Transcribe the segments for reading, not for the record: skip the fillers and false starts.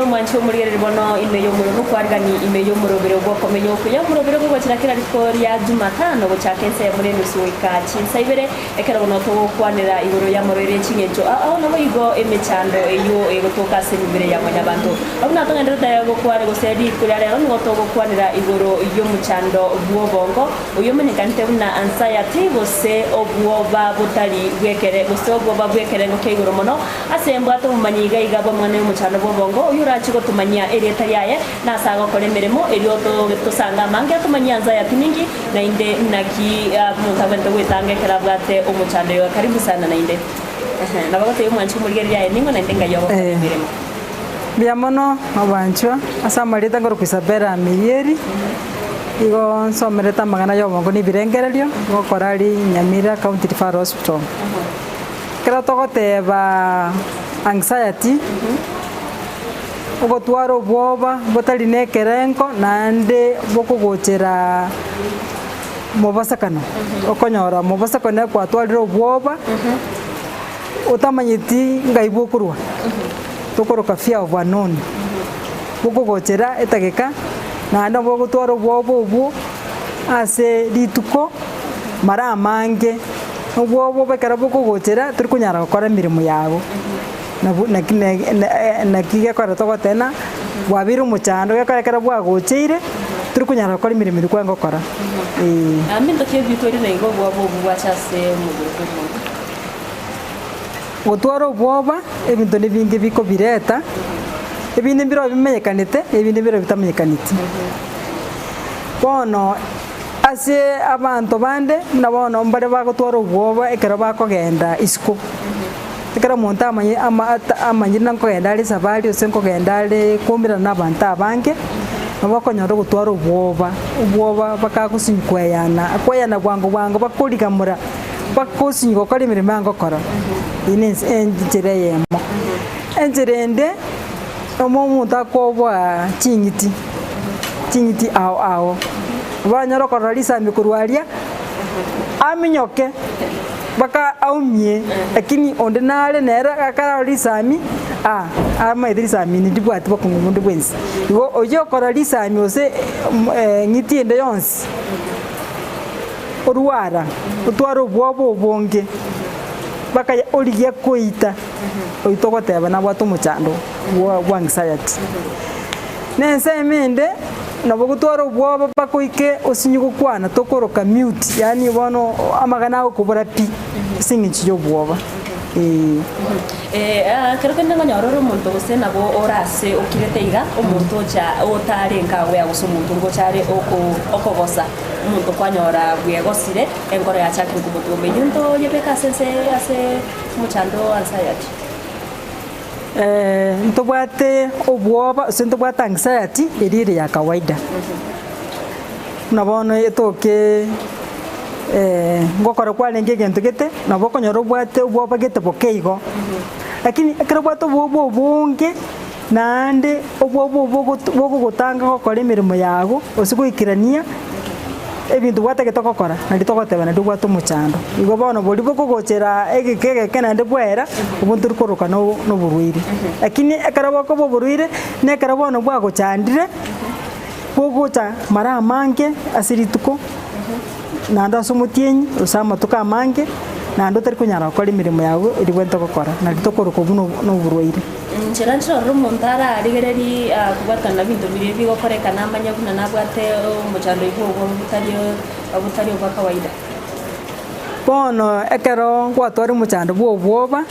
Omwanchi omorigereria bono ime y'omorero nokwarigani ime y'omorobere bw'okomenya okuya, omorobere gogochera kera rituko ria Jumatano gochaka ensa eyemo na enusu goika chinsa ibere, ekero bono togokwanera igoro y'amarwaire e ching'encho ao naboigo emechando eyio egotoka ase emebere ya mwanyabanto. Buna togenderete gokwana gose rituko ria rero nigo togokwanera igoro y'omochando bw'obongo, oyio omanyekanete buna anxiety gose obwoba botari bw'ekere gose obwoba bw'ekerengo kia igoro mono. Ase mbwate obomanyi iga iga bw'amang'ana y'omochando bw'obongo, oyio orache gotomanyia erieta riaye, na ase agokora emeremo, erio tosange amange atomanyie anxiety ninki, naende naki omonto abwenerete gwetanga ekero abwate omochando oyo. Karibu sana naende. Ehe, nabo agotebia omwanchi omorigereria aye ning'o naende ng'ai ogokora emeremo. Mbuya mono abanchwa, ase amarieta nkorokwa Isabella Mirieri, igo nsomerete amang'ana y'obongo na ebirengererio, ngokora aria Nyamira County Referral Hospital. Ekero togoteba anxiety, ogotwara obwoba botari na ekerengo naende bokogochera mobosekano, okonyora mobosekano ekwatwarire obwoba, otamanyeti ng'ai bokorwa, tokoroka fear of unknown, bokogochera etageka naende nabo ogotwara obwoba obwo ase rituko mara amange. Obwoba obo ekero bokogochera tori konyara gokora emeremo yago, nabwo naki ne naki gekogera togotena bwabeire omochando gekogera ekero bwagocheire tori konyara gokora emeremo eria kwarenge gokora eh. Aminto ki ebitwori na igo obwoba obwo bwacha ase omobere bw'omonto? Gotwara obwoba ebinto nebinge bikobireta, ebinde mbirobio bimenyekanete, ebinde mbirobio bitamanyekaneti. Bono. Ase abanto bande, buna bono mbare bagotwara obwoba ekero bakogenda isiko. Ekero omonto amanye ama ata amanyire na nkogenda are esabari gose nkogenda are koumerana na abanto abange, nabo okonyora ogotwara obwoba, obwoba bakagosunywa koeyana, koeyana bwango bwango bakorigamora, bakosunywa gokora emeremo aya ngokora. Eyio na ense enchera eyemo. Enchera ende, omo omonto akoboa ching'iti, ching'iti ao ao. Banyore okorora risambe korwa aria, aminyoke mpaka aumie, lakini onde nare nere akarora risami ah amaete risami eri ndibwati bokong'u bonde bwensi. Igo oyio okorora risami gose eng'iti ende yonsi, orwara, otware obwoba obonge mpaka origia koita, oyio togoteba nabwate omochando bwa bwa anxiety. Na ensemo ende, nabo gotwara obwoba mpaka oike osinye gokwana tokoroka mute, yaani bono amagena agokobora pi ase eng'encho ya obwoba eh. Ekero kende nkonyora ore omonto gose nabo ore ase okirete iga, omonto ocha otare nka agwea gose omonto ngocha are oko okogosa, omonto kwanyora bwegosire, enkoro yachakire komotuma eyio ntoyebeke ase ense ase omochando o anxiety. Ntobwate obwoba gose ntobwate anxiety eria ere ya kawaida. Buna bono etoke ngokora kwarenge egento gete, nabo okonyora obwate obwoba gete boke igo, lakini ekero obwate obwoba obonge naende obwoba obwo bogogotanga gokora emeremo yago gose goikerania. Ebinto gwatagete gokora, nario togoteba naende obwate omochando. Igo bono boria bokogochera egeka egeke naende bwaera, obwo ntori koroka no noborwaire. Lakini ekero bokoba oborwaire, na ekero bono bwagochandire, bogocha mara amange ase rituko, naende ase omotienyi, gose amatuko amange, naende otari konyara gokora emeremo yago eria obwenerete gokora, nario tokoroka obwo no noborwaire. Inchera nchirorere omonto ararigererie kobwatana na binto biria bigokorekana amanye buna nabwate omochando oigo obwo botari botari obwa kawaida. Bono ekero gwatwara omochando bwa obwoba,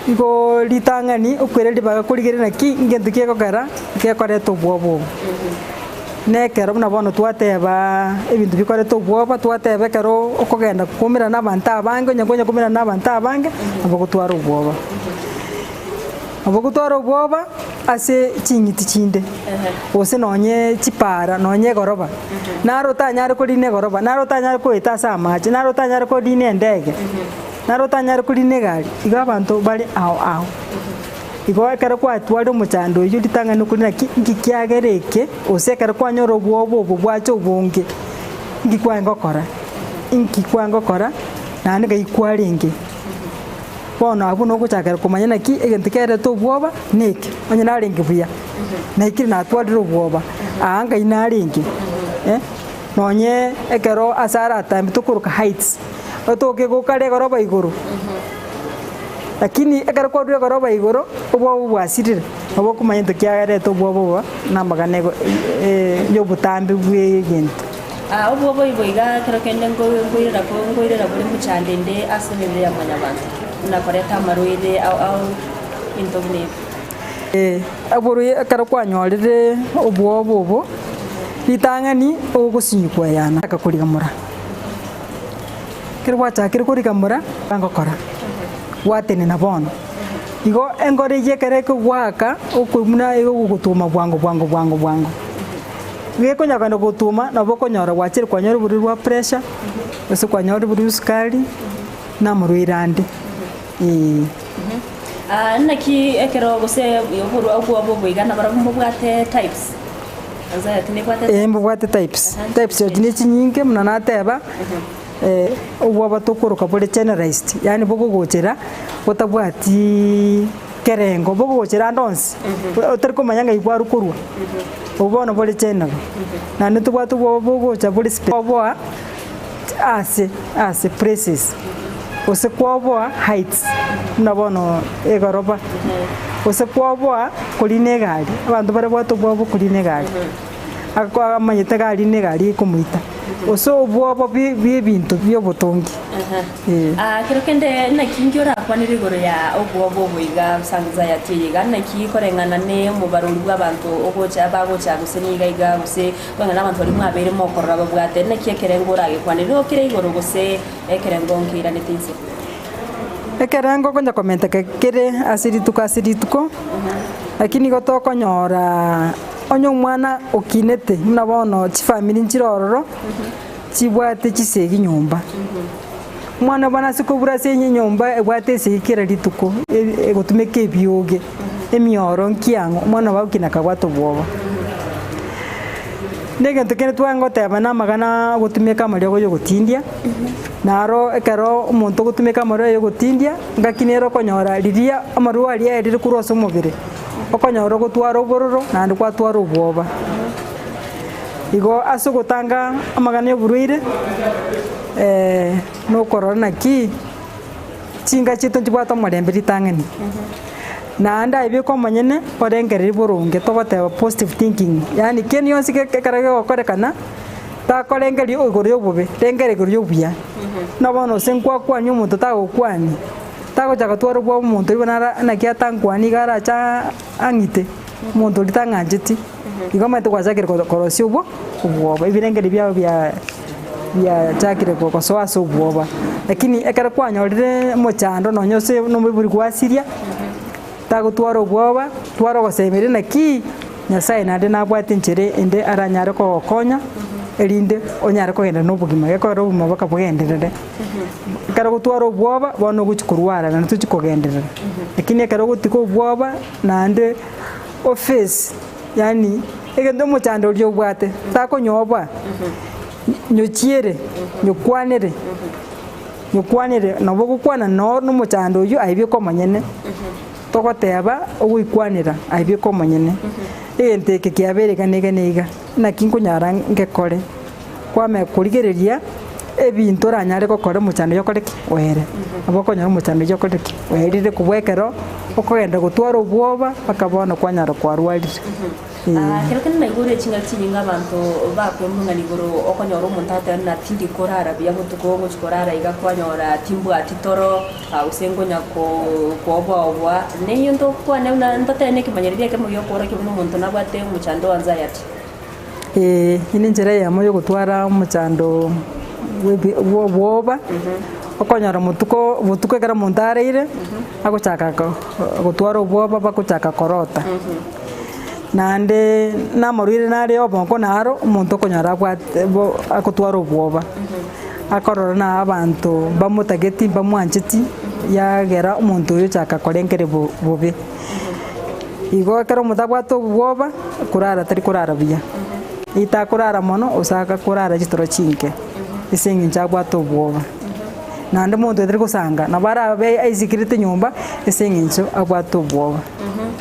igo ritang'ani okwere ribaga korigereria naki ngento ki gekogera gekoreta obwoba obo. Na ekero buna bono twateba ebinto bikoreta obwoba, twateba ekero okogenda koumerana na abanto abange, onye konya koumerana na abanto abange, nabo ogotwara obwoba. Nabo ogotwara obwoba ase ching'iti chinde, gose nonye chipara, nonye egoroba, naro otanyare korina egoroba, naro otanyare koeta ase amache, naro otanyare korina endege, naro otanyare korina egari, igo abanto bare ao ao. Igo ekero kwatwarire omochando oyio ritang'ani okori naki nki kiagera eke, gose ekero kwanyora obwoba obo bwacha obonge, nki kwarenge gokora, inki kwarenge gokora naende ngai kwarenge. Bono abwo nogochakera komanya naki egento kerete obwoba neke, onye narenge buya, naikire natwarire obwoba, aa ngai narenge eh, nonye ekero ase aratambe tokoroka heights, otoke gokare egoroba igoro, lakini ekero kwarure egoroba igoro, obwoba bwasirire, nabo okomanya egento kiareta obwoba obo na amagana ego ya obotambe bwa egento. Obwoba obo iga ekero kende nkoirera nkoirera bore mochando ende ase emebere ya mwanyabanto, buna koreta amarwaire ao ao ebinto buna ebi. Ee, oborwaire ekero kwanyorire obwoba obo, ritang'ani ogosinywa kweyana akakorigamora. Ekero gwachakire korigamora, ngokora, gwatenena bono. Igo engoro eyio ekero ekogoaka, okoigwa buna egogotuma bwango bwango bwango bwango. Gekonya kogenda gotuma, nabo okonyora gwachire kwanyora oborwaire bwa pressure, gose kwanyora oborwaire bwa esukari, na amarwaire ande, eeh. Naki ekero gose oborwa obwoba obo iga nabarabwo mbobwate types? Anxiety nebwate Eeh mbobwate types, types echi ne chinyinge buna nateba, obwoba tokoroka bore generalized, yaani bogogochera botabwatiiii kerengo, bogogochera ande onsi, otari komanya ng'ai bwarwa korwa, obwo bono bore general. Naende tobwate obwoba bogocha bore spe oboa ase ase places, gose kwoboa heights, buna bono egoroba, gose kwoboa korina egari, abanto bare bwate obwoba bwa okorina egari, akoa amanyete egari na egari ekomoita, gose obwoba bwe bwa ebinto bia obotongi eh. Kero kende naki inki orakwanere igoro ya obwoba obo iga gose anxiety eye iga, naki koreng'ana ne omobarori bwa abanto ogocha bagocha gose niga iga gose koreng'ana na abanto baria mwabeire mokorora babwate, naki ekerengo oragekwane, nigo kere igoro gose ekerengo nkeiranete inse? Ekerengo okonya komenteka kere ase rituko ase rituko, lakini nigo tokonyoraa onye omwana okinete buna bono chifamiri nchire ororo, chibwate chisegi nyomba. Omwana bono ase kobura ase enyomba ebwate esegi kera rituko, e- egotumeka ebioge, emioro nkiang'o, omwana obo agokina akabwata obwoba. Na egento kende twangoteba na amagana agotumeka amariogo ya ogotindia, naro ekero omonto ogotumeka amariogo ya ogotindia, ngaki nere okonyora riria amariogo aria aerire korwa ase omobere, okonyora ogotwara obororo naende kwatwara obwoba. Igo ase ogotanga amagana ya oborwaire, na okorora naki chinka chiaito nchibwate omorembe ritang'ani. Naende aye beka omonyene orengereria boronge togoteba positive thinking, yaani kende gionsi ge ekero kegokorekana, takorengeria igoro ya obobe, rengereria igoro ya obuya. Buna bono gose nkwakwania omonto tagokwania, tagocha gotwara obwoba omonto oywo buna ara naki atankwania iga arache ang'ite, omonto oria tang'ancheti. Igo omanyete gwachakire koro korosia obwo obwoba, ebirengererio biago bia biachakire go gosoa ase obwoba. Lakini ekero kwanyorire omochando nonye ase na omoibori gwasiria, tagotwara obwoba, twara ogosemeria naki Nyasaye naende nabwate enchera ende aranyare kogokonya, erinde onyare kogenda na obogima, gekogera obogima boka bogenderere. Ekero ogotwara obwoba, bono ogochi korwara naende tochi kogenderera. Lakini ekero ogotiga obwoba naende. Office, yaani egento omochando oria obwate, takonyoboa, nyochiere, nyokwanere, nyokwanere, nabo ogokwana noro na omochando oywo aye bweka omonyene, togoteba ogoikwanera aye bweka omonyene, egento eke kiabeire iga na iga na iga, naki nkonyara ngekore. Kwamanya korigereria ebinto oranyare gokora omochando oyio okore ki? Oere. Nabo okonyora omochando oyio okore ki? Oerire kobua ekero okogenda gotwara obwoba mpaka bono kwanyara kwarwarire. Eeh. Ekero kende naigure chingaki chinyinge abanto bakoemurung'ana igoro okonyora omonto agoteba buna tindi korara buya botuko ngochi korara iga kwanyora timbwati toro gose nkonya ko koboa-oboa. Neyio ntokwane buna ntotebe na ekemanyererio ekemo giokorokia buna omonto nabwate omochando o anxiety. Ee, eye nenchera eyemo yogotwara omochando bwebi bwa obwoba, okonyora motuko botuko ekero omonto areire, agochaka ko gotwara obwoba bagochaka korota. Naende na amarwaire nare obongo naro, omonto okonyora abwate bo agotwara obwoba, akorora na abanto mbamotageti mbamwancheti, yagera omonto oyo ochaka korengereria bo bobe. Igo ekero omonto abwate obwoba, korara tari korara buya, ritakorara mono gose agakorara chitoro chinke, ase eng'encho abwate obwoba. Naende omonto otari gosanga, nabo arabe aisikirete nyomba ase eng'encho abwate obwoba,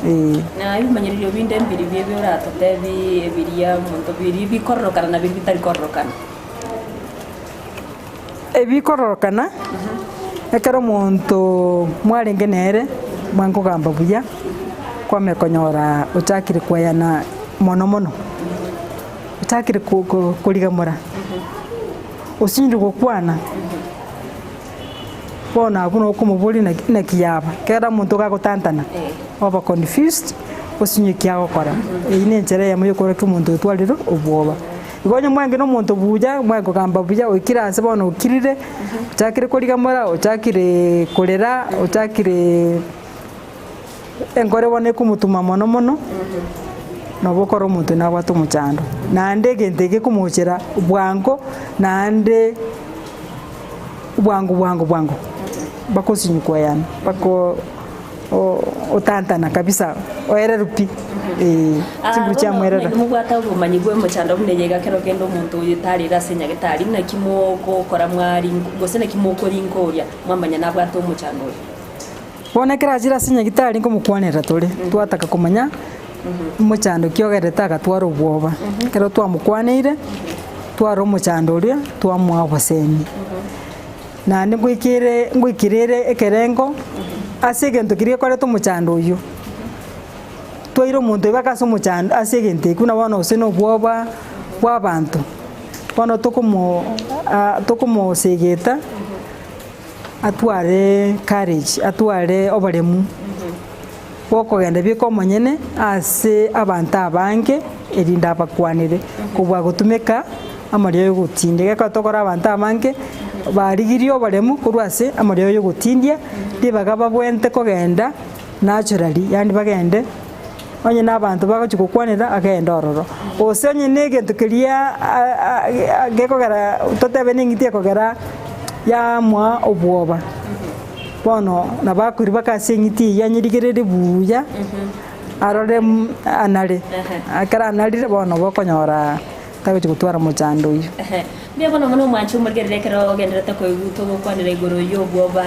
eh. Na ebimanyererio binde mbiribio ebi oratotebi ebiria omonto biria bikororokana na biria bitari kororokana. Ebikororokana, ekero omonto mwarenge nere mwankogamba buya, kwamanya konyora ochakire koeyana mono mono, ochakire ko- ko- korigamora. Osinyire gokwana, bono abwo nokomoboria naki naki yaba, kera omonto gagotantana, oba confused, osinye eki agokora. Eyio na enchera eyemo yokorokia omonto otwarire obwoba. Igo onye mwange na omonto buya, mwange kogamba buya, oikire ase bono okirire, ochakire korigamora, ochakireee korera, ochakireee Enkoro bono ekomotuma mono mono, nabo okora omonto nabwate omochando. Naende egento eke gekomochera bwango, naende bwango bwango bwango, mpaka osinywe koeyana, mpaka o- otantana kabisa oererwe pi, eh, chinguru chiamwerera. Bono mobwate obomanyi bwa omochando buna eye iga kero kende omonto oyo tarire ase nyagetari, naki mogokora mwari gose naki mokoringoria mwamanya nabwate omochando oyo? Bono ekero achire ase nyagitari nkomokwanera tore, twataka komanya omochando ki ogerete agatwara obwoba. Ekero twamokwaneire, twara omochando oria, twamoa obosemi. Naende ngoikere ngoikerere ekerengo ase egento keria gekoreta omochando oyio, twaira omonto oyo mpaka ase omochando ase egento ekio buna bono gose na obwoba bwa abanto, bono tokomo tokomosegeta. Atware courage, atware oboremu bw'okogenda bieka omonyene ase abanto abange erinde abakwanere, kobua gotumeka amariogo yogotindia. Egekogera tokora abanto abange barigirie oboremu korwa ase amariogo yogotindia, ribaga babwenerete kogenda naturally yaani bagende onye na abanto bagochia gokwanera agende ororo. Gose onye na egento keria gekogera totebe na eng'iti ekogera yamoa obwoba, bono nabo akoirwa mpaka ase eng'iti eywo anyerigererie buya, arore anare, ekero anarire bono nabo okonyora tagochi gotwara omochando oyio. Mbuya bono mono omwanche omorigereri ekero ogendererete koigwa togokwanera igoro y'obwoba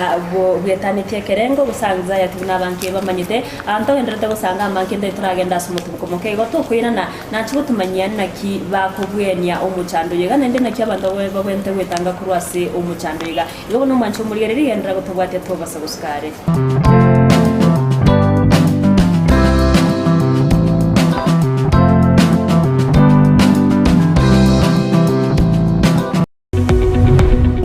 bwetanetie ekerengo gose anxiety buna abanto bamanyete. Aa ntogendererete gosanga amange ntari toragende ase omotuboko moke igo tokoirana nache gotumanyia naki bakobwenia omochando oyo iga naende naki abanto babwenerete gwetanga korwa ase omochando oyo iga. Igo bono omwanche omorigereri genderera gotobwatia tobasa gosuka are.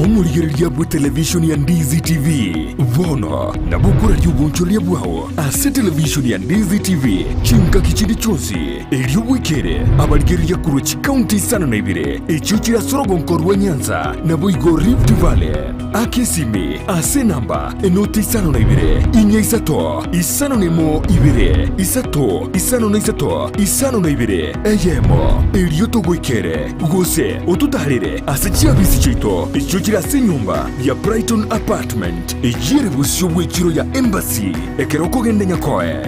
Omorigereria bw'etelevishoni ya Ndizi TV bono nabo okoraria obonchoreria bwao ase televishoni ya Ndizi TV chingaki chinde chionsi, erio bwekere abarigereria korwa chikaunti isano na ibere echio chire ase orogonko rwa Nyanza naboigo Rift Valley. Aka esimi ase enamba enoti isano na ibere, inya isato, isano na emo ibere, isato, isano na isato, isano na ibere, eyemo, erio togoikere, gose ototaarere ase chiabisi chiaito echio chire ase enyomba ya Brighton Apartment, eyio ere bosio bw'echiro ya Embassy, ekero okogenda Nyakoe.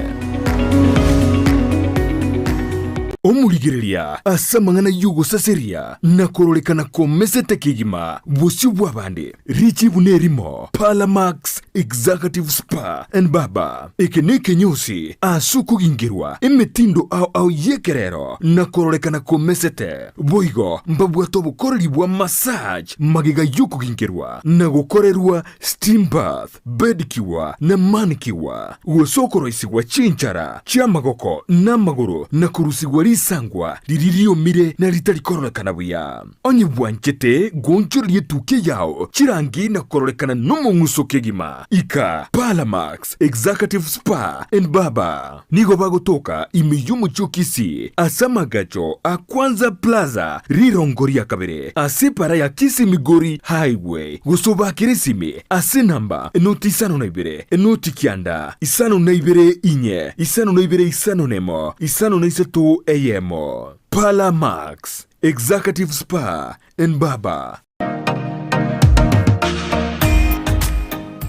Omorigereria ase amang'ana y'ogosaseria na kororekana komesete kegima bosio bw'abande, richibu nerimo, Parlamax Executive Spa and Barber. Eke nekenyosi ase okogingerwa emetindo ao ao y'ekerero na kororekana komesete. Boigo mbabwate obokoreri bwa massage magega y'okogingerwa na gokorerwa steam bath. Bedicure na manicure, gose okoroisigwa chinchara chi'amagoko na amagoro na korusigwa risangwa riria riomire na ritari kororekana buya. Onye bwanchete goonchoreria etukia yao chirangi na kororekana nomong'uso kegima, ika Parlamax Executive Spa and Barber. Nigo bagotoka ime y'omochie o Kisii ase amagacho a Kwanza Plaza rirongo ria kabere ase epara ya Kisii Migori Highway gose obakere esimi ase enamba enoti 52 enoti 9 52 inye 52 51 53 eyemo. Parlour Max Executive Spa and Barber.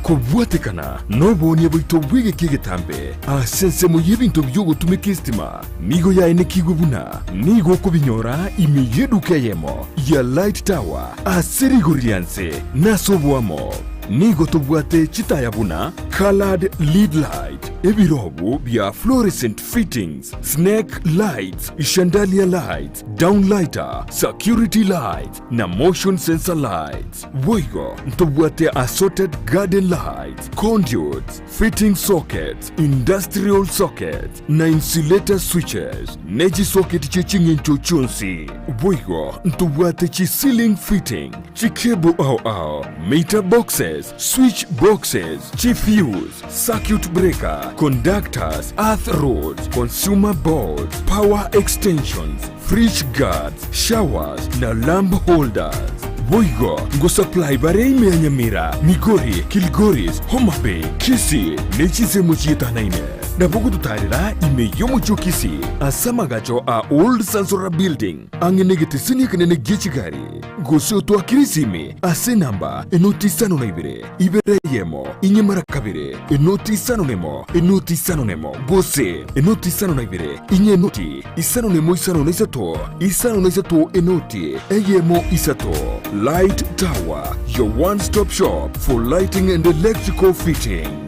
Kobwatekana noboonia bwaito bw'egeka egetambe ase ensemo y'ebinto bi'ogotumeka esitima nigo yaenekigwe buna nigo okobinyora ime y'eduka eyemo ya Light Tower ase rigori ria nse na ase oboamo. Nigo tobwate chitaya buna coloured lead light, ebirobu bia fluorescent fittings, snake lights, chandelier lights, downlighter, security lights na motion sensor lights. Boigo ntobwate assorted garden lights, conduits, fitting sockets, industrial sockets na insulator switches, ne chisocket chie ching'encho chionsi. Boigo ntobwate chi ceiling fitting, chicable ao ao, meter boxes, switch boxes, chifuse, circuit breaker, conductors, earth rods, consumer boards, power extensions, fridge guards, showers na lamp holders. Boigo ngosupply bare ime ya Nyamira, Migori, Kilgoris, Homa Bay, Kisii ne chinsemo chietanaine. Nabo gototarera ime y'omochie o Kisii ase amagacho a Old Sansora Building ang'e negeteseni ekenene gie chigari. Gose otwakere esimi ase enamba enoti isano na ibere, ibere eyemo, inye mara kabere, enoti isano nemo, enoti isano nemo, gose enoti isano na ibere, inye enoti isano nemo isano na isato, isano na isato enoti eyemo isato. Light Tower, your one stop shop for lighting and electrical fitting.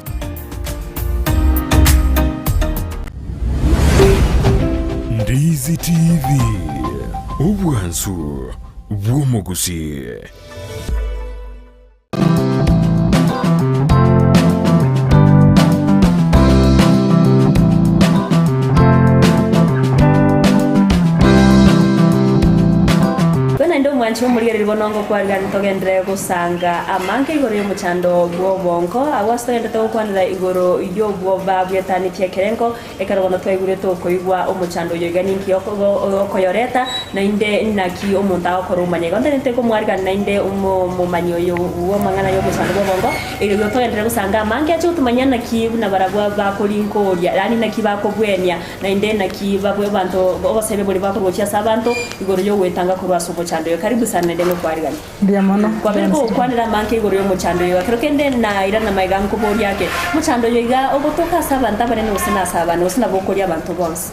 Ndizi TV, obwansu bw'omogusii. Bono naende omwanchi omorigereria bono ngokwarigani togenderere gosanga amange igoro y'omochando bw'obongo. Agwo ase togenderete gokwanera igoro y'obwoba bwetanetie ekerengo, Ekero bono twaigure tokoigwa omochando oyo iga ninki okoyoreta, naende naki omonto agokora omanya igo. Ntaete komwarigania naende omomanyi oyo bw'amang'ana y'omochando bw'obongo, erio igo togenderere gosanga amange ache gotomanyia naki buna barabwo bakorinkoria, yaani naki bakobwenia, naende naki babwe abanto obosemi boria bakorwa gochia ase abanto igoro y'ogoetanga korwa ase omochando oyo. Karibu sana naende ngokwariganie. Mbuya mono. Kwabere kogokwanera amanke igoro y'omochando oyo iga, kero kende nairana magega nkoboria ake, Omochando oyo iga ogotoka ase abanto abanene gose nase abana, gose nabo okoria abanto bonsi?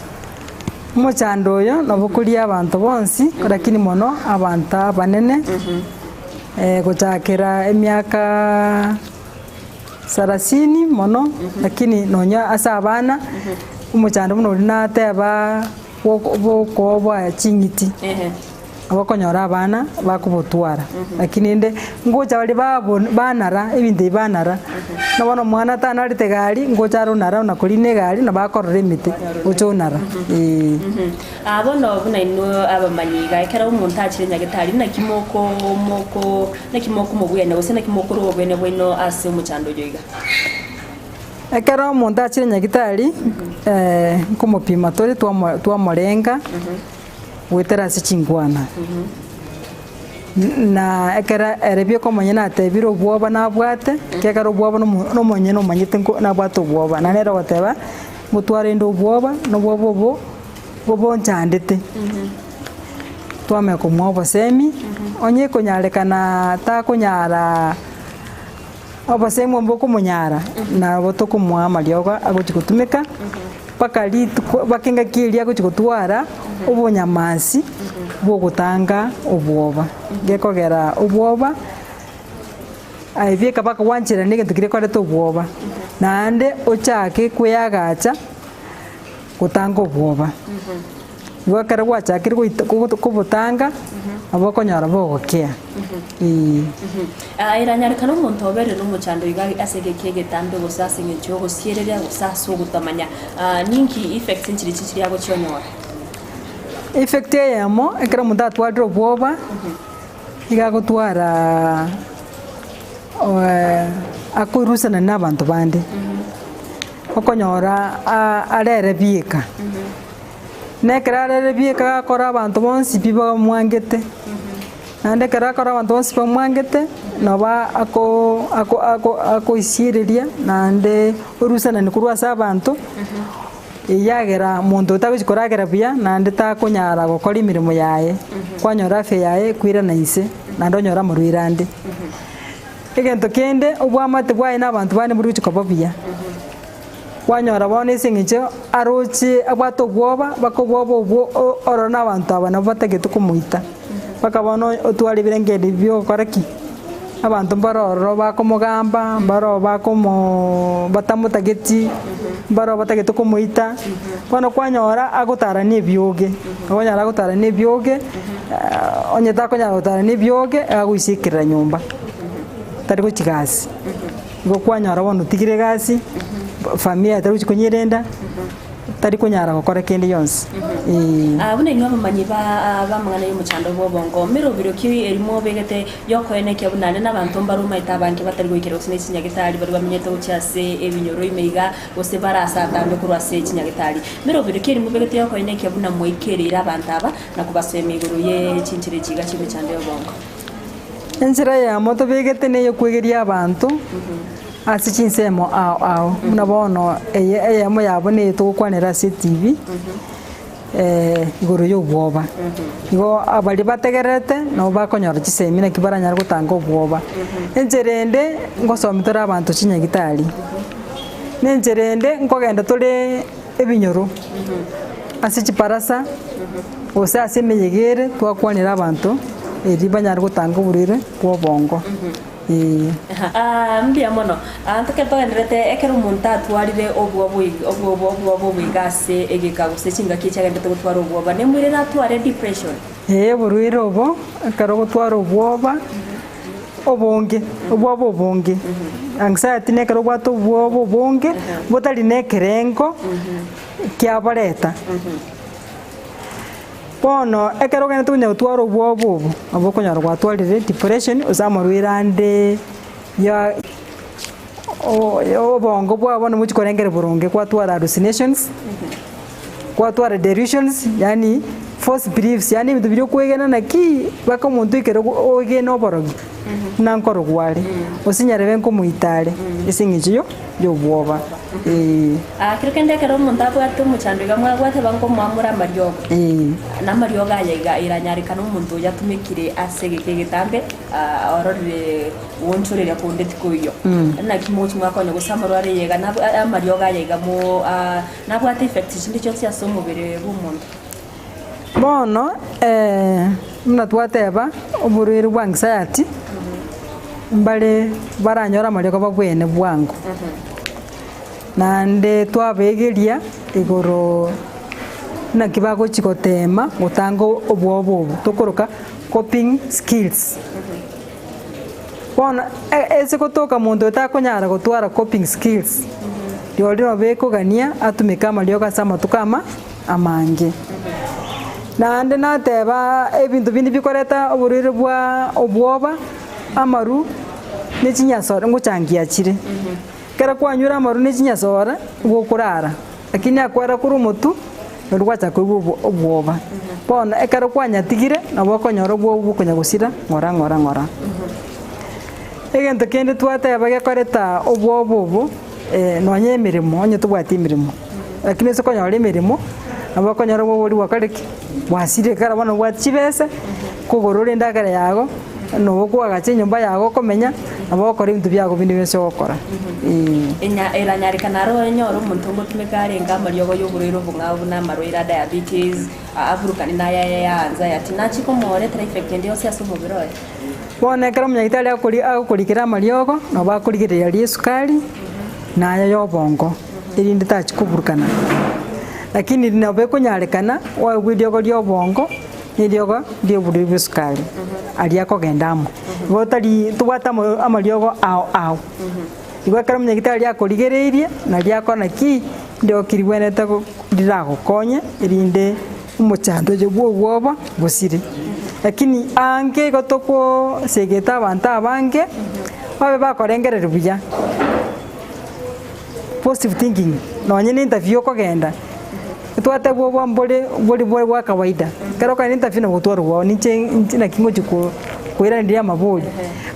Omochando oyo nabo okoria abanto bonsi, lakini mono abanto abanene, gochakera emiaka sarasini mono, lakini nonya ase abana, omochando buna oria nateba bw'okoboa ching'iti. Abakonyora abana bakobotwara, lakini inde ngocha baria babo banara ebinto ebi banara, buna bono omwana tanarete egari, ngocha are onara ona korina egari nabo akorora emete, ocha onara eh. Ah, bono buna inwe abamanyi iga, ekero omonto achire nyagetari, naki moko moko naki mokomobwenia gose naki mokorwa obobwenia bwaino ase omochando oyo iga? Ekero omonto achire nyagitari, nkomopima tore twamo twamorenga. Goetera ase chinkwana. Na ekero ere bioka omonyene atebire obwoba nabwate, ekiagera obwoba nomo nomonyene omanyete nko nabwate obwoba. Naende nere ogoteba, motware inde obwoba, na obwoba obo, bobonchandete. Twamanya komoa obosemi, onye ekonyarekana takonyara Obosemi obo bokomonyara nabo tokomoa amariogo agochia gotumeka mpaka rituko mpaka engaki eria agochia gotwara obonyamansi bwogotanga obwoba. Gekogera obwoba aye bieka bakogwancherana egento keria koreta obwoba, naende ochake kweagacha gotanga obwoba. Igo ekero gwachakire goita kobotanga, nabo okonyora bogokea, eeh. Eranyarekane omonto oberire nomochando iga ase egeka egetambe gose ase eng'encho y'ogosiereria gose ase ogotamanya, ninki effects nchirichi chiria agochionyora? Effect eyemo, ekero omonto atwarire obwoba, iga agotwara akorusanania na abanto bande. Okonyora arere bieka. Na ekero arere bieka agakora abanto bonsi pi bamwangete, naende ekero akora abanto bonsi bamwangete, nabo ako ako ako akoisiereria naende orusanani korwa ase abanto, eyagera monto otagochi koragera buya naende takonyara gokora emeremo yaye, kwanyora afya yaye ekoirana inse, naende onyore amarwaire ande. Egento kende, obwamate bwaye na abanto bande mbori gochia koba buya. Kwanyora bono ase eng'encho aroche abwate obwoba, mpaka obwoba obwo orore na abanto aba nabo batagete komoita. Mpaka bono otware ebirengererio bia ogokora ki? Abanto mbare ororo bakomogamba, mbare oo bakomoo batamotageti, mbare oo batagete komoita, bono kwanyora agotara na ebioge, okonyora agotara na ebioge, onye takonyara gotara na ebioge, agoisekerera nyomba, tari gochia gasi. Igo kwanyora bono otigire egasi, familia tari gochia konyerenda. tari konyara gokora kende gionsi. Ee. Ah, buna inwe abamanyi ba b'amang'ana y'omochando bw'obongo, merobiro ki eri mobegete y'okoenekia buna aria nabanto mbare omaete abange batari goikera gose ne chinyagetari baria bamenyete gochia ase ebinyoro ime iga, gose bare ase atambe korwa ase chinyagetari? Merobiro ki eri mobegete y'okoenekia buna mwaikereire abanto aba na kobasemia igoro ye chinchera echi iga chi'emechando y'obongo? Enchera eyemo tobegete neyokwegeria abanto ase chinsemo ao ao, buna bono eye eyemo yabo neye togokwanera ase etibi igoro ya obwoba. Igo abaria bategererete nabo bakonyora chisemi naki baranyare gotanga obwoba. Enchera ende ngosomia tore abanto chinyagitari, na enchera ende nkogenda tore ebinyoro ase chibarasa gose ase emeyega ere twakwanera abanto erio banyare gotanga oborwaire bwa obongo eeh. Ah, mbuya mono. Ah, ntoke togendererete ekero omonto atwarire obwoba oig- obwoba obwoba oboiga ase egeka gose chingaki echi agenderete gotwara obwoba, nemoirere atware depression? Ee, oborwaire obo ekero ogotwara obwoba. Obonge, obwoba obonge, anxiety na ekero obwate obwoba obonge, botari na ekerengo kiaboreta. Bono ekero ogenderete konya gotwara obwoba obo, nabo okonyora gwatwarire depression gose amarwaire ande ya obongo bwabo bono mochi korengera boronge kwatwara hallucinations, Gwatwara delusions yaani false beliefs yaani ebinto biria okwegena naki mpaka omonto ekero oegene oborogi buna nkorogwa are, gose nyarebe nkomoita are ase eng'encho yo ya obwoba eh. Ah, kero kende ekero omonto abwate omochando iga mwagwateba nkomoamora amariogo, Eh. na amariogo aya iga eranyarekane omonto oyio atumekire ase egeka egetambe ororire Goonchoreria konde tikoiyo. Naki mogochia mwakonya gose amarware aya iga nab amariogo aya iga mo nabwate effect chinde chionsi ase omobere bw'omonto. Bono buna twateba oborwaire bwa anxiety, mbare baranyore amariogo babwene bwango, naende twabegeria igoro naki bagochi gotema gotanga obwoba obo, tokoroka coping skills. Bono ase gotoka monto otakonyara gotwara coping skills, rirorio nabo ekogania atumeke amariogo ase amatuko ama amange. Naende nateba ebinto binde bikoreta oborwaire bwa obwoba, amaru, ne chinyasore ngochangia chire. Ekero kwanywire amaru ne chinyasore, nigo okorara, lakini akwera korwa omotwe, naende gwachaka koigwa obo obwoba. Bono ekero kwanyatigire, nabo okonyora obwoba bokonya gosira ng'ora ng'ora ng'ora. Egento kende twateba gekoreta obwoba obo, nonye emeremo, onye tobwati emeremo, lakini ase okonyora emeremo, nabo okonyora obwoba boria bwakorire ki? Bwasirire ekero bono obwate chibesa, kogora ore endagera yago, nobo okoagacha enyomba yago okomenya, nabo ogokora ebinto biago binde bionsi ogokora, eeh. Enya eranyarekana aro enyore omonto ngotumeka arenge amariogo y'oborwaire obong'ao buna amarwaire a diabetes, aburukani na aya ya anxiety, nachie komoretera effect ende yonsi ase omobere oye? Bono ekero omonyagitari akori agokorikera amariogo, nabo akorigereria aria esukari, na aya ya obongo, erinde tachia koburukana. Lakini nabo ekonyarekana, oegwe eriogo ria obongo, na eriogo ria oborwaire bwa esukari, aria akogenda amo. Igo tari tobwate amo amariogo ao ao. Igo ekero omonyagitari akorigereirie, naria akora naki, ndiogo ki ribwenerete go riragokonye erinde omochando oyo bwa obwoba gosire. Lakini aange igo tokosegeta abanto abange, babe bakorengereria buya, positive thinking, nonye na interview okogenda, twatebwa obwo mbore bori bore bwa kawaida, ekero okogenda interview nabo gotwara obwoba ninche inche naki ngochi ko koiraneria amabori,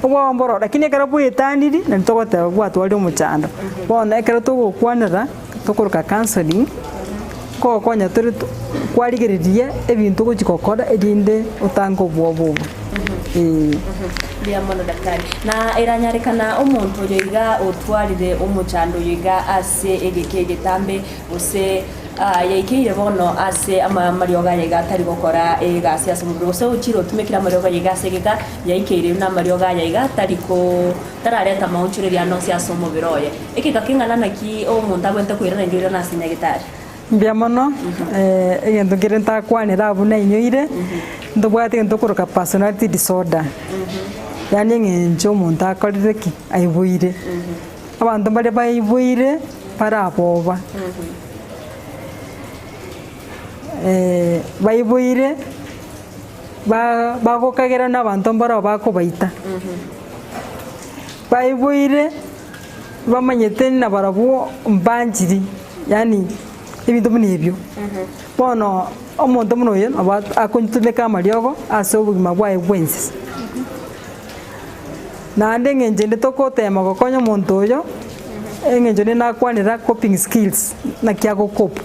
obwoba mboro lakini ekero bwetaniri nari togoteba bwatwarire omochando. Bono ekero togokwanera tokoroka counselling, Kogokonya tore kwarigereria ebinto ogochia gokora erinde otange obwoba obo. Ee. Mbuya mono daktari. Na eranyarekana omonto oyo iga otwarire omochando oyo iga ase egeka egetambe gose. Yaikeire bono ase amariogo aya iga atari gokora egasi ase omobere, gose ochire otumekire amariogo aya iga ase egeka, yaikeire buna amariogo aya iga tari ko tarareta amaonchoreria ande onsi ase omobere oye. Egeka keng'ana naki omonto agwenerete koirana naende oirane ase nyagetari? Mbuya mono, egento nkere ntakwanera abwo nainyoire, ntobwate egento tokoroka personality disorder, yaani eng'encho omonto akorire ki? Aiboire. Abanto mbaria baiboire bare aboba, baiboire ba bagokagera na abanto mbaro bakobaita, baiboire bamanyete nabarabwo mbanchiri yaani ebinto buna ebio. Bono omonto buna oyo nabo akotumeka amariogo ase obogima bwaye bwensi. Naende eng'encho ende togotema gokonya omonto oyo, eng'encho ende nakwanera coping skills, naki agocope.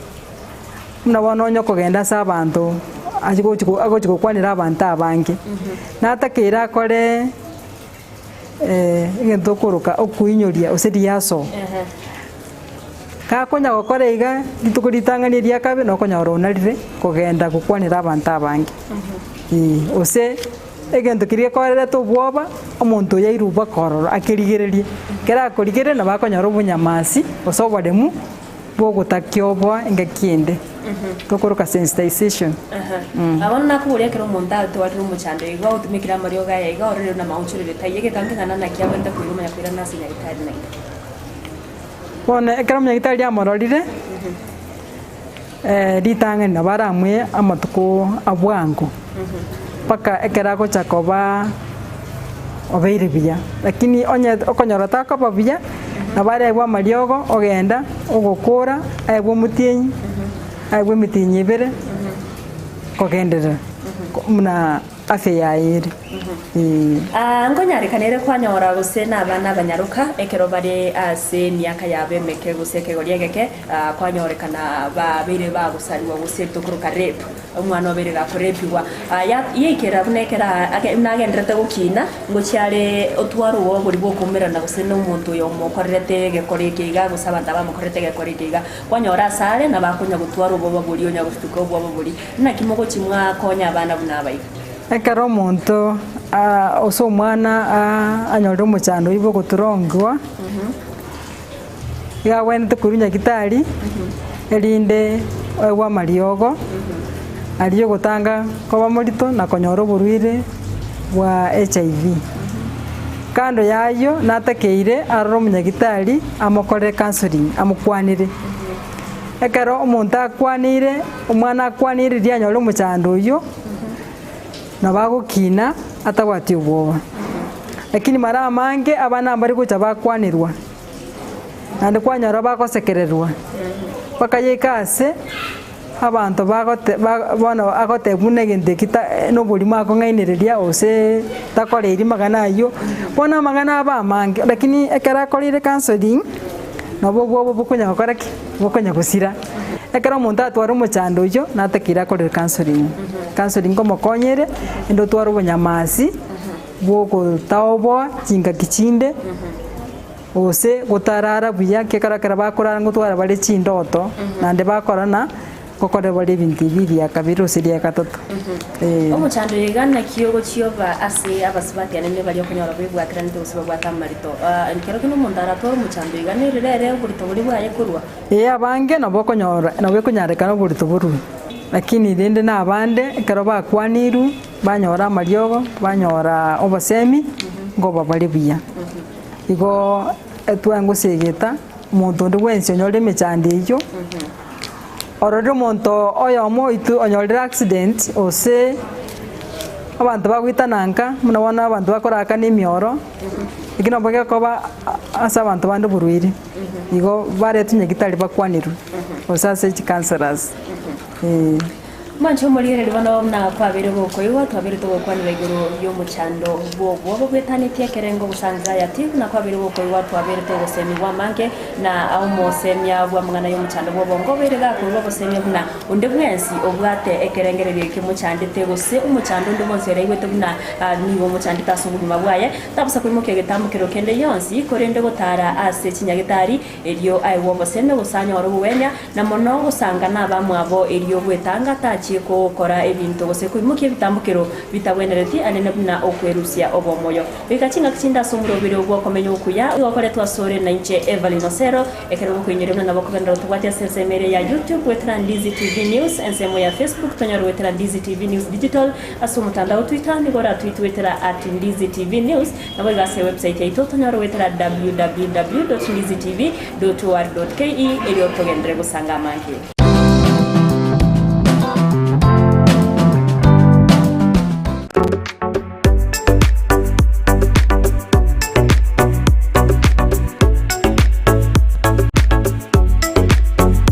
Buna bono onye okogenda ase abanto, achi gochi agochi gokwanera abanto abange, natakeire akore egento okoroka okoinyoria gose rehearsal. Gakonya gokora iga, rituko ritang'ani eria kabe nokonyora onarire kogenda gokwanera abanto abange. Eeh, gose egento keria gekorerete obwoba, omonto oyo airwe mpaka ororo akerigererie. Ekero akorigereria nabo akonyora obonyamasi gose oboremu bwa ogotakia oboa engaki ende, tokoroka sensitization. Bono nakoboria ekero omonto atwarire omochando iga otumekire amariogo aya iga ororire buna maonchorere taiyo egeka nkeng'ana naki abwenerete koirwa omanya koirana ase nyagetari naende. Bono ekero omonyagitari amororire, ritang'ani nabo aramwe amatuko a bwango, mpaka ekero agocha koba obeire buya. Lakini onye okonyora takoba buya, nabo arebwe amariogo ogenda ogokora, aebwe omotienyi, aebwe emetienyi ebere, kogenderera buna. Ase yaye ere. Ee. Nkonyarekana ere kwanyora gose nabana abanyaroka ekero bare ase emiaka yabo emeke gose ekegori egeke, kwanyorekana babeire bagosariwa gose tokoroka rape, omwana obeire gakorepigwa. Yaikera buna ekero buna agendererete gokina, ngochia are otware obori bwa okoumerana gose na omonto oyo omokorerete egekora eke iga gose abanto abamokorerete egekora eke iga. Kwanyora asare nabo akonya gotwara obwoba boria onya gosuka obwoba boria. Naki mogochia mwakonya abana buna aba iga? Ekero omonto ase omwana anyorire omochando oyio bw'ogoturongigwa, iga agwenerete korwa nyagitari, erinde oegwe amariogo aria ogotanga koba morito na konyora oborwaire bwa HIV. Kando ya ayio natakeire arore omonyagitari amokorere counselling amokwanere. Ekero omonto akwaneire, omwana akwaneire riria anyore omochando oyio, nabo agokina atabwati obwoba. Lakini mara amange abana mbari gocha bakwanerwa, naende kwanyora bagosekererwa, bakayeika ase abanto bagote ba bono agoteba buna egento eki ta na oborimo akong'ainereria gose takoreiri amang'ana ayio, bono amang'ana abe amange. Lakini ekero akoreire counselling, nabo obwoba bokonya gokora ki? Bokonya gosira. Ekero omonto atware omochando oyio, natakeire akorere counselling. Counselling nkomokonya ere, ende otware obonyamasi, bwa ogotaoboa chingaki chinde. Gose gotarara buya, ekiagera ekero bakorara ngotwara bare chindoto, naende bakora na gokora bare ebinto ebi eria kabere gose eria gatato. Eh. Omochando oyo iga naki ogochia oba ase abasubati anene baria okonyora bebwateranete gose babwate amarito. Ah, ekero kende omonto aratware omochando iga nerire ere oborito boria bwaye korwa. Ee abange nabo okonyora nabo ekonyarekana oborito borwe, lakini rende na abande ekero bakwanirwe, banyora amariogo, banyora obosemi, nkoba bare buya. Igo etwengosegeta omonto onde bwensi onyorire emechando eyio, ororire omonto oyomo oito onyorire accident gose abanto bagoitana nka, buna bono abanto bakorakana emioro, ekio nabo gekoba ase abanto bande oborwaire, igo baretwe nyagitari bakwanirwe gose ase chicounsellors, eh. Mwanche omorigereria bono buna kwabeire gokoigwa, twabeire togokwanera igoro y'omochando bw'obwoba bwetanetie ekerengo gose anxiety, buna kwabeire gokoigwa twabeire togosemigwa amange na omosemia bw'amang'ana y'omochando bw'obongo obeire gakoigwa obosemia buna onde bwensi obwate ekerengererio eke mochandete gose omochando onde bwonsi oraigwete buna nigo omochandete ase obogima bwaye, tabosa koimokia egetambokero kende gionsi korende gotara ase chinyagetari Erio aegwe obosemi gose anyore obogwenia, na mono gosanga nabamwabo erio gwetanga tachie gokora ebinto gose koimokia ebitambokero bitabwenereti anene buna okwerusia obomoyo. Goika chingaki chinde ase omoroberi bw'okomenya okuya igo okoretwa asore nainche Evelyn Osero, ekero gokoinyoria buna nabo okogenderera gotobwatia ase ensemo ere ya YouTube goetera Ndizi TV News, ensemo ya Facebook tonyore goetera Ndizi TV News Digital, ase omotandao Twitter nigo oratweet goetera at Ndizi TV News. Naboigo ase ewebsite yaito tonyore goetera www.ndizitv.or.ke erio togenderere gosanga amange.